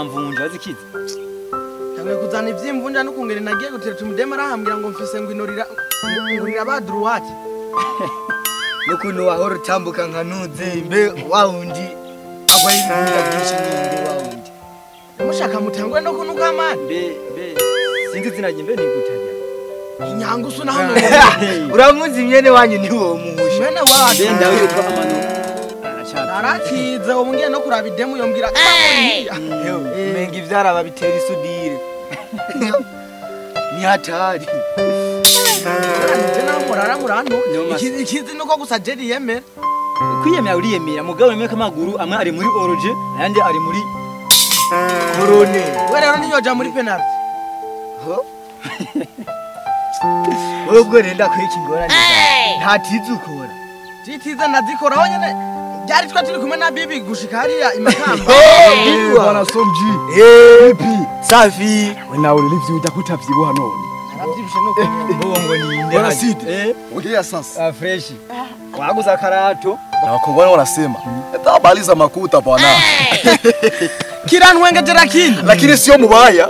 za mvunja zikize. Tanguye kuzana ivy'imvunja n'ukungere nagiye gutereta umudema arahambwira ngo mfise ngo inorira ngurira ba droite. Nukuntu wahora utambuka nka nuze mbe wawundi agwa ibintu byinshi ninde wawundi. Mushaka mutangwe no kunuka amani. Mbe sinzi izina mbe nigutajya. Inyangusu na hano. Uramuzi mwene wanyu ni wo muhusha. Mwene wacu. Mbe ndawe yitwa amano. Arakiza ubu ngiye no kuraba idemu yombwira. Menga ivyara babitera isudire. Ni hatari. Tena murara murano. Ikizi nuko gusa jeri yemera. Kwiyemera uriyemera mugabo wemeka amaguru amwe ari muri oroje ayandi ari muri korone. We rero niyoja muri penalty. Ho? Ubwo renda kwiki ingorane. Nta tizukora. Titiza nazikoraho nyene. Byari twa turi kumwe na bibi gushika hariya imakamba. Bwana Somji. Bibi safi. We nawe uri ujya kutavyibuha none. Naravyibushe nuko. Bongo ninde. Bwana Sidi. Ongea sasa. Fresh. Waguza karato. Na wakongomani wanasema, "Tabaliza makuta bwana." Kiranwengejera kini. Lakini sio mubaya.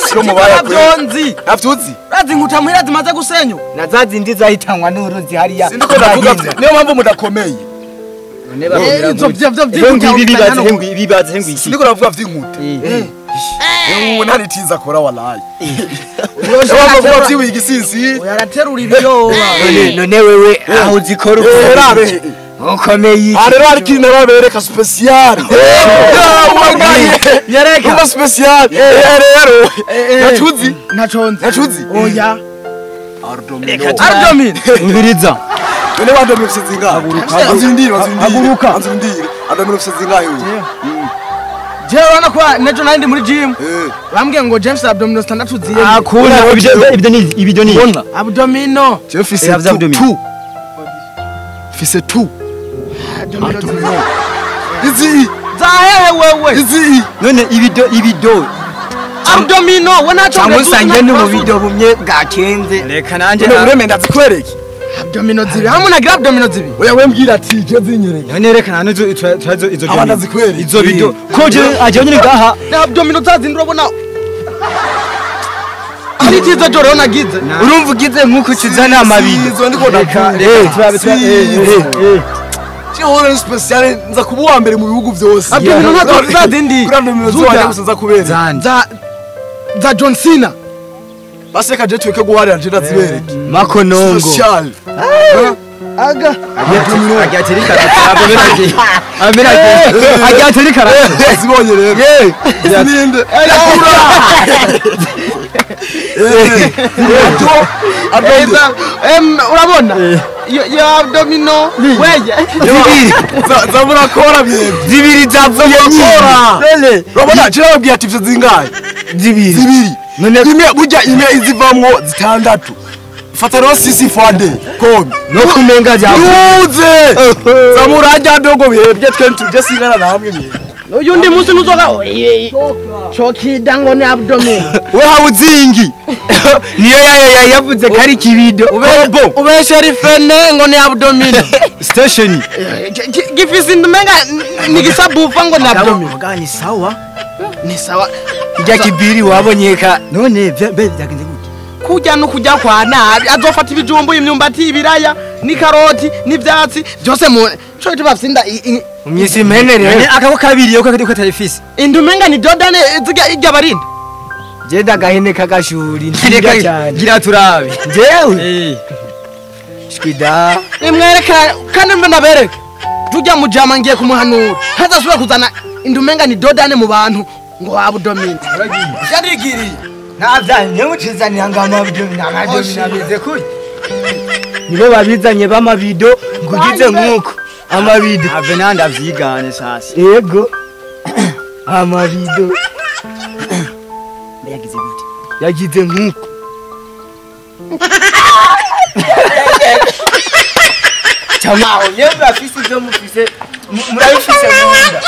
Sio mubaya byonzi. Naftuzi. Razi nkuta muhira zimaze gusenyo. Na zazi ndi zahitanwa n'uruzi hariya. Sindiko ndavuga niyo mpamvu mudakomeye. Sindiko ndavuga vy'inkuta. Ubu ntaritiza kora wallahi. Uravuga vy'iwigi sinsi. Yaraterura ibiyoba. None wewe aho uzikora ukomeye. Arero ari kintu nabereka special. Yereka. Uba special. Rero. Nacuzi. Naconze. Nacuzi. Oya. Ardomino. Ardomino. Umviriza. None bandomino ufise zingahe? Anzindira. Haguruka. Anzindira. Ardomino ufise zingahe uyu? Jewe urabona ko nejo nari ndi muri gym. Bambwiye ngo James abdomino standatu ziye. Akunda ibyo ni ibyo ni. Abdomino. Jewe fise 2. Fise 2. Abdomino. Izi. Zahehe wewe. Izi. None ibido. Abdomino we naco musange n'ububido bumye bwakenze. Reka nanje ureme ndazikwereke. Abdomino zibi. Hamwe nagira abdomino zibi. Oya we mbwira ati je zinyereke. None reka nane izo izo abana zikwereke. Izo bido. Ko je aje nyine gaha. Na abdomino zazindi urabona. Ari tiza joro nagize. Urumva ugize nkuko ukizana amabido. Izo ndiko ndavuga. Chihore special nza kuba uwa mbere mu bihugu byose. Abdomino ntazo zazindi. Kuri abdomino zwanjye gusa nza kubera. Za John Cena. Baseka je tweke guharira je ndazibereke. Makonongo. Special. Aga. Agateri karate. Agateri karate. Zibonye rero. Ninde? Urabona? Yo abdomino weye. Zibiri. Zabura kora byebwe. Zibiri zavuye kora. Urabona je nababwiye ati ivyo zingahe? Zibiri. Zibiri. None imwe burya imwe izivamwo zitandatu. Fata rero sisi fande komi. No kumenga javuze. Zamurajya dogo bihebye twe tuje singana namwe bihe. Uyu ndi munsi nuzoka chokida ngo ni abdomino. We hawuzingi. Niyo yayo yavuze kari kibido. Ubesheri fene ngo ni abdomino. Station. Gifisi ndumenga nigisabufa ngo ni abdomino. Mugani sawa. Ni sawa. Kijya kibiri wabonyeka. None byagenze gute? Kujya no kujya kwa nabi azofata ibijumbu imyumbati ibiraya n'ikaroti n'ivyatsi byose mu cyo tubafsinda umyisi mene rero akako kabiri yo kakadi ko tarifisi indumenga ni dodane ziga ijya barinda je ndagahene kagashuri ndira cyane gira turabe jewe shwida nimwereka kandi mbe nabereke tujya mujama ngiye kumuhanura ntazasubira kuzana indumenga ni dodane mu bantu ngo abdomino yarigiriye ntabya nyemucizanira ngo amabdomino ameze kuri nibo babizanye b'amabido ngugize nkuko amabido ave nandi avyigane sasa yego amabido yagize gute yagize nkuko chama aho nyemba afise ivyo mufise murabifise munda